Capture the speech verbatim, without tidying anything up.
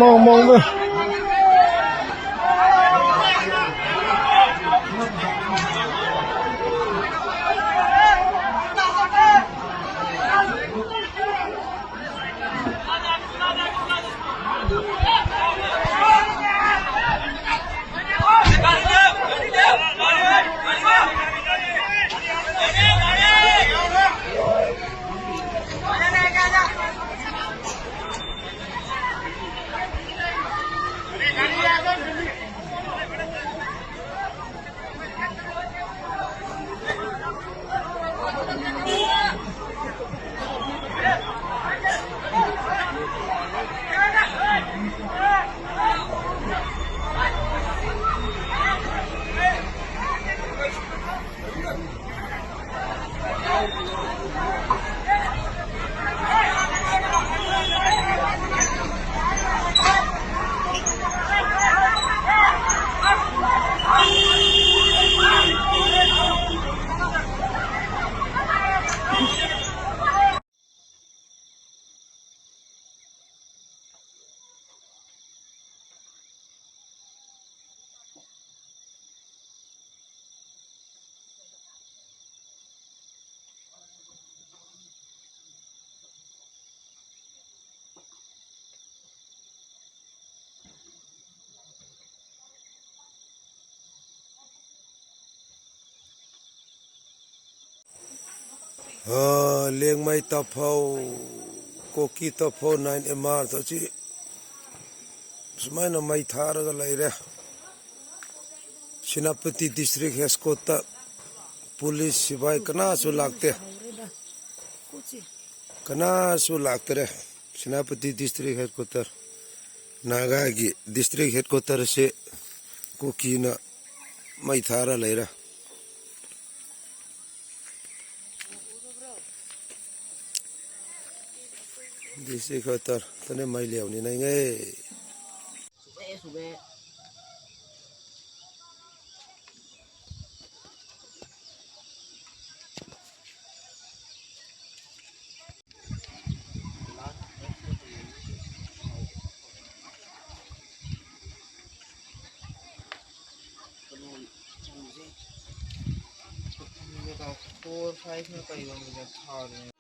ꯃꯑꯣꯡ ꯃꯑꯣꯡꯗ꯫ ꯑ, ꯂꯦꯡꯃꯩ ꯇꯥꯐꯧ, ꯀꯣꯀꯤ ꯇꯥꯐꯧ ꯅꯥꯏꯟ ꯑꯦꯝ ꯑꯥꯔ ꯇꯣ ꯁꯤ ꯁꯨꯃꯥꯏꯅ ꯃꯩ ꯊꯥꯔꯒ ꯂꯩꯔꯦ꯫ ꯁꯦꯅꯥꯄꯇꯤ ꯗꯤꯁꯇ꯭ꯔꯤꯛ ꯍꯦꯗꯀ꯭ꯋꯥꯇꯔ, ꯄꯨꯂꯤꯁ ꯁꯤꯐꯥꯏ ꯀꯅꯥꯁꯨ ꯂꯥꯛꯇꯦ꯫ ꯀꯅꯥꯁꯨ ꯂꯥꯛꯇꯔꯦ꯫ ꯁꯦꯅꯥꯄꯇꯤ ꯗꯤꯁꯇ꯭ꯔꯤꯛ ꯍꯦꯗꯀ꯭ꯋꯥꯇꯔ, ꯅꯥꯒꯥꯒꯤ ꯗꯤꯁꯇ꯭ꯔꯤꯛ ꯍꯦꯗꯀ꯭ꯋꯥꯇꯔꯁꯦ ꯀꯨꯀꯤꯅ ꯃꯩ ꯊꯥꯔ ꯂꯩꯔꯦ꯫ ꯗꯤꯁꯇ꯭ꯔꯤꯛ ꯍꯦꯗꯀ꯭ꯋꯥꯇꯔ ꯇꯅꯦ ꯃꯩ ꯂꯦꯎꯅꯤ ꯅꯩꯉꯦ꯫ ꯁ꯭ꯋꯥꯏꯁꯤꯅ ꯀꯩ ꯌꯣꯟꯕꯗ ꯊꯥꯎꯗꯅꯦ꯫